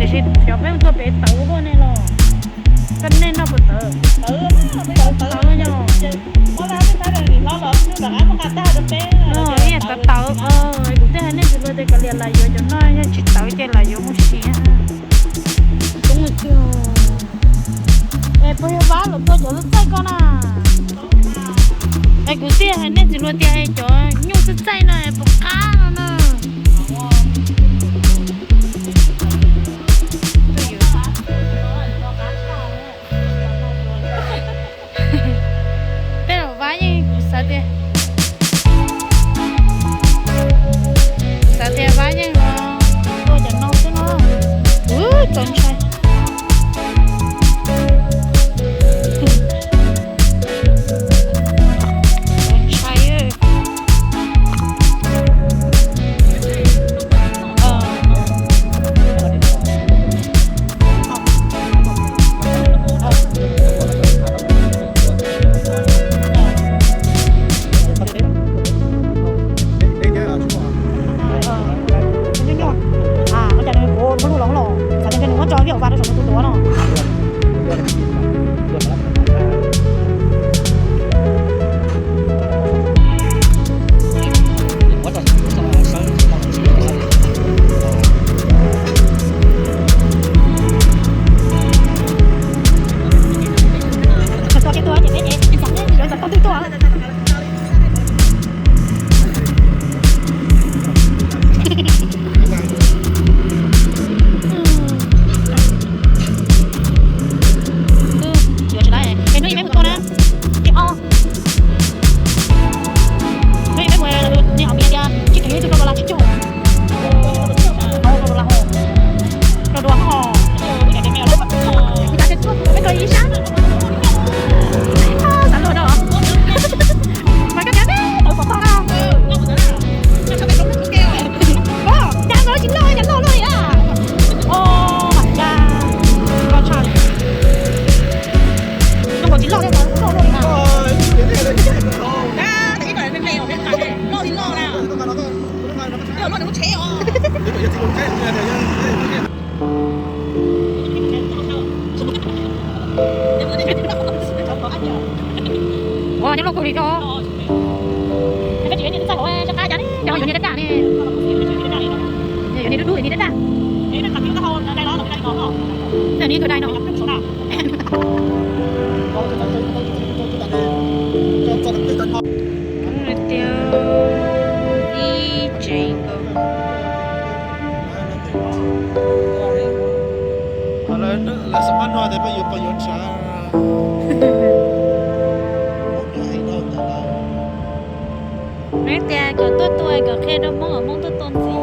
Tiam sis cov peb mus tuaj pem tawv luaj nej los, koj nej noj puas tawv? Tawv, tawv yog. Ib yam tawv tawv, kuv thiaj hais nej tsis luag tias kav liam lam yuav cov no, yog tsis tawv ces lam yuav mus siav. Es puas yog Vab los tua cov txaij txaij ko na? Es kuv thiaj hais nej tsis luag tias cov nyuj txaij txaij no puas qab no na. Tej zaum Vab yeej, kuv xav tias, kuv xav tias Vab yeej tua cov no xwb no. Ub, txaus ntshai. Txaus ntshai. Nyuaj nyuaj. Ua cas nws kuv muab luj los los, xav tias nws muab tso vij hauv vas rau saum nws tus duav no. Tua ces tua ces peb ces ib xav yuav ntawm tau twg tua. Yuav tsis lawm, es hnub ib peb mus tua na. Hnub ib peb mus, nws hom mis tias tsis kheev ib tug rau los lam tsis cug. Rau los lam hos. Rau dua hos. Peb rau ib sab. Xav luag rau. Mas koj tias tawv pom tog na. Cas no tsis loj, cas loj loj li na. Oh my god. Loj tshaj li. Zoo nkaus tsis loj thiab, loj loj li na. Ua nyob loj kawg li thiab. Yuav ni dab daj ne. Yuav ni dub dub, yuav ni dab daj. Ni tus dai no. Tias ib tsev nkaus. Lawv xam mab no tias peb yuav pog yuav ntshav. Neb tias kom tuaj tua kom qhia rau Hmoob, Hmoob tuaj tua ntxiv.